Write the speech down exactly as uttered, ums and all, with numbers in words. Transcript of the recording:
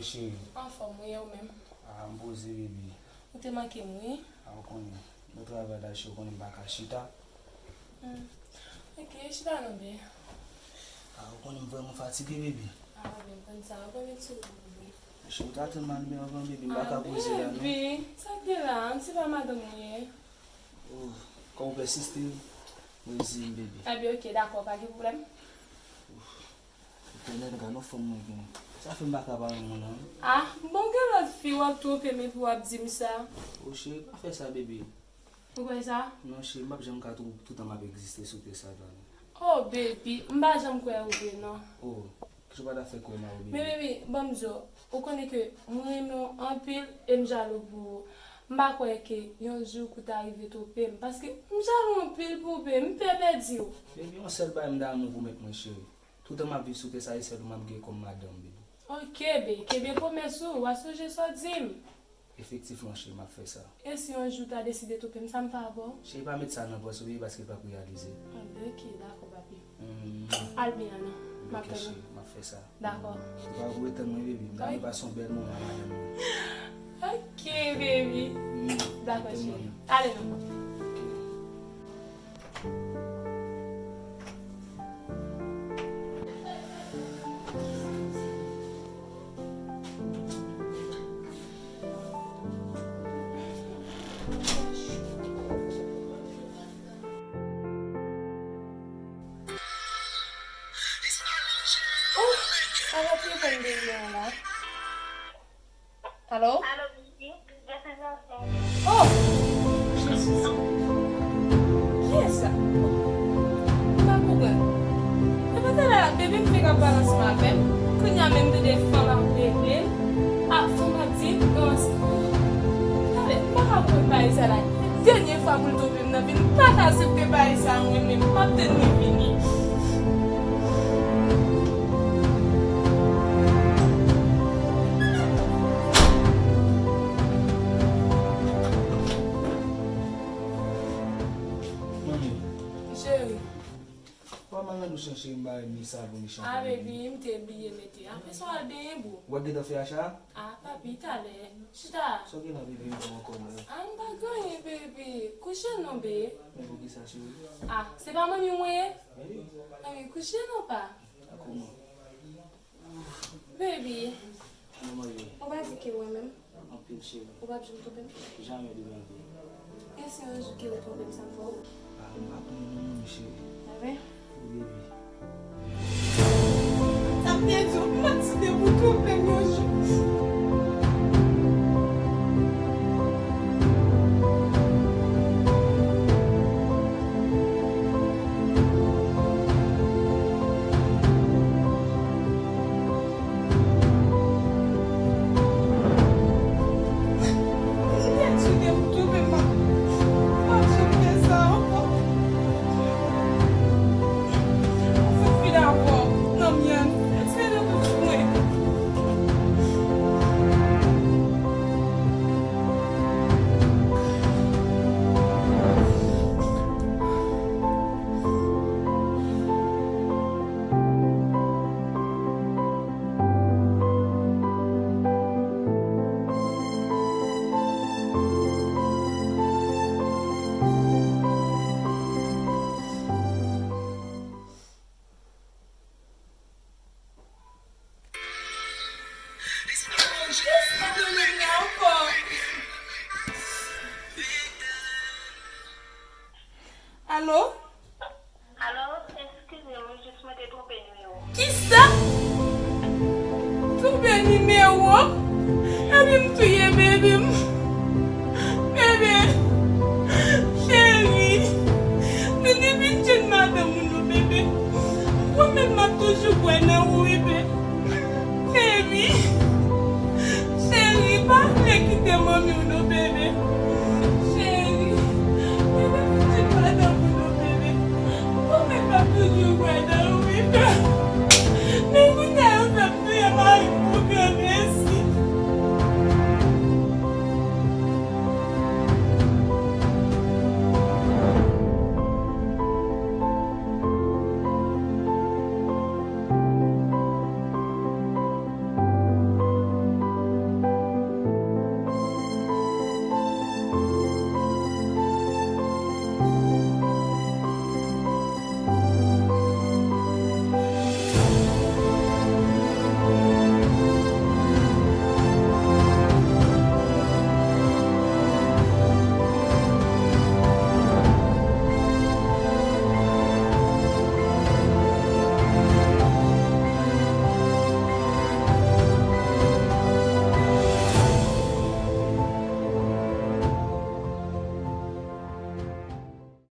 Cheri. Anfòm, wi, e ou menm? A, m poze, baby. Ou te manke m, wi. A, ou konnen. Nou travay la, cheri, ou konnen m pa ka chita. Hmm. Ok, chita non, bebe. A, ou konnen m vrèman fatige, baby. A, wi, m konn sa. Ou konn ti ou, bebe. Cheri, ou ta tann m al men anvan, baby. M pa ka poze la, non. Baby, sa k gen la? M se pa madanm ou ye. Oh, kòm ou pèsiste, reziye m, baby. Ebyen, ok, dakò, pa gen pwoblèm. Etènèl, gad yon fanm mwen gen. Sa fè m pa ka pale moun nan. Ah, bon, gen lòt fi w ap twonpe m epi w ap di m sa. Oh, cheri, pa fè sa, baby. Ou kwè sa? Non, cheri, m p ap janm ka twou-, toutan m ap egziste sou tè sa la, non. Oh, baby, m pa janm kwè ou vre, non. Oh, kisa w pa ta fè kwè m a ou, baby? Men, baby, ban m di w, ou konnen ke mwen renmen w anpil e m jalou pou ou. M pa kwè ke yon jou kou ta rive twonpe m, paske m jalou anpil pou ou, baby, m pè pèdi w. Baby, yon sèl bagay m damou pou mèt mwen, cheri. Toutan m ap viv sou tè sa, se sèl ou m ap gen kòm madanm, baby. Ok, baby, kenbe pwomès ou, w a sonje sa w di m. Efektivman, cheri, m ap fè sa. E si yon jou w ta deside twonpe m, sa m fè avè w? Cheri, pa met sa nan pòs ou, baby, paske l p ap reyalize. Ah, ben, ok, dakò, papi. Hmm. Al byen an non. M ap tann ou. Ok, cheri, m ap fè sa. Dakò. Ou pa pou tann mwen, baby. M ta vle pase yon bèl moman avè nou. Ok, baby. Hmm. Dakò, cheri. Ale non. Ok. Oh, ala telefòn bebe an la. Alo? Alo, Bibi. Jefferson. Oh! Jezi. Kiyès sa? M pa konprann. E pa talè a bebe m fenk ap pale ansanm avè m. Kounye a menm tande fanm ap rele l. A, fanm ap di l, non, se, talè, m pa ka konprann bagay sa la. Dènye fwa pou l twonpe m nan vi m, m pa ka aksepte bagay sa mwen menm. M ap tann li vini. Manmi. Cheri. Ou pa mal nan douch lan, cheri, m ba ni savon, ni chanpay. Ah, baby, m te bliye mete. Apre sa, w al benyen, boo. Ou pa gentan fè acha a? Ah, papi, talè. Chita. Sa w gen la, baby, m pa ankò la. Ah, m pa gen anyen, baby. Kouche non, babe. Men poukisa, cheri? Ah, se pa manmi w mwen ye? Wi. Anben, kouche non, pa. A kòman? Baby. Kòman ye? Ou pa di ke w renmen m? Anpil, cheri. Ou p ap janm twonpe m? Jamè de ma vie. E si yon jou ke ou twonpe m, sa m fè w? Ah, m pa konnen non, manmi cheri. Anben. Wi, baby. Sa m te di w, m mèt si te pou twonpe m yon jou. Alo? Alo, eskize m, jis mwen te twonpe nimewo. Kisa? Twonpe nimewo? Epi m touye bebe m. Bebe. Cheri. Men depi m jwenn madanm ou non, bebe. Ou menm m ap toujou kwè nan ou, bebe. Baby. Cheri, pa